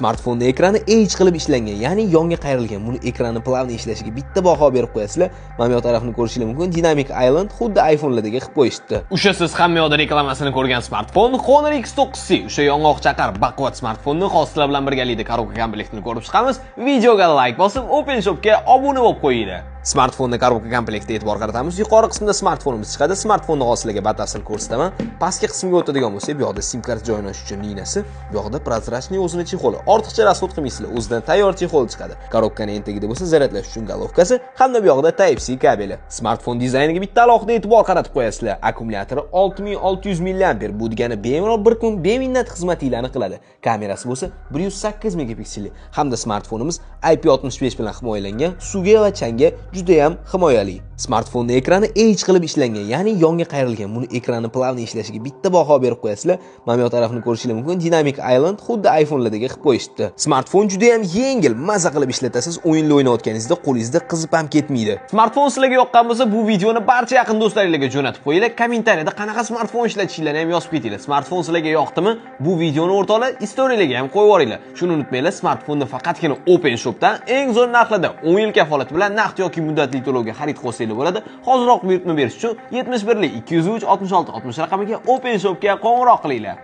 Smartfonni ekrani edge qilib ishlangan, ya'ni yonga qayrilgan. Buni ekrani плавный ishlashiga bitta baho berib qo'yasizlar. Mana bu yoq tarafini ko'rishingiz mumkin. Dynamic Island xuddi iPhone'lardagi qilib qo'yishdi. O'sha siz hamma yoqda reklamasini ko'rgan smartfon Honor X9C, o'sha yong'oq chaqar baquvvat smartfonni hozir sizlar bilan birgalikda коробка komplektini ko'rib chiqamiz. Videoga like bosib, Open Shopga obuna bo'lib qo'yinglar. Smartfonni коробка komplektiga e'tibor qaratamiz. Yuqori qismida smartfonimiz chiqadi. Smartfonni hozir sizlarga batafsil ko'rsataman. Pastki qismga o'tadigan bo'lsak, bu yoqda SIM karta joyini ochish uchun ninasi, bu yoqda прозрачный o'zini чехол i. Ortiqcha расход qilmaysizlar, o'zidan tayyor чехол chiqadi. Коробка ning tagida bo'lsa zaryadlash uchun головка si hamda bu yoqda Type-C kabeli. Smartfon dizayniga bitta alohida e'tibor qaratib qo'yasizlar. Akkumulyatori 6600 mAh. Bu degani bemalol bir kun beminnat xizmatinglarni qiladi. Kamerasi bo'lsa 108 megapikselli hamda smartfonimiz IP65 bilan himoyalangan, suvga va changga juda ham himoyali. Smartfonni ekrani edge qilib ishlangan, ya'ni yonga qayrilgan. Buni ekrani плавный ishlashiga bitta baho berib qo'yasizlar. Mana bu yoq tarafini ko'rishingiz mumkin. Dynamic Island xuddi iPhone'lardagi qilib qo'yishdi. Smartfon juda ham yengil, maza qilib ishlatasiz. O'yinlar o'ynayotganingizda qo'lingizda qizib ham ketmaydi. Smartfon sizlarga yoqqan bo'lsa, bu videoni barcha yaqin do'stlaringizga jo'natib qo'yinglar. Kommentariyada qanaqa smartfon ishlatishinglarni ham yozib ketinglar. Smartfon sizlarga yoqdimi? Bu videoni, o'rtoqlar, storylarga ham qo'yib yuboringlar. Shuni unutmanglar, smartfonni faqatgina Open Shopdan eng zo'r narxlarda 10 yil kafolati bilan naqd yoki muddatli to'lovga xarid qilsanglar bo'ladi. Hoziroq buyurtma berish uchun 71 203 66 60 raqamiga Open Shopga qo'ng'iroq qilinglar.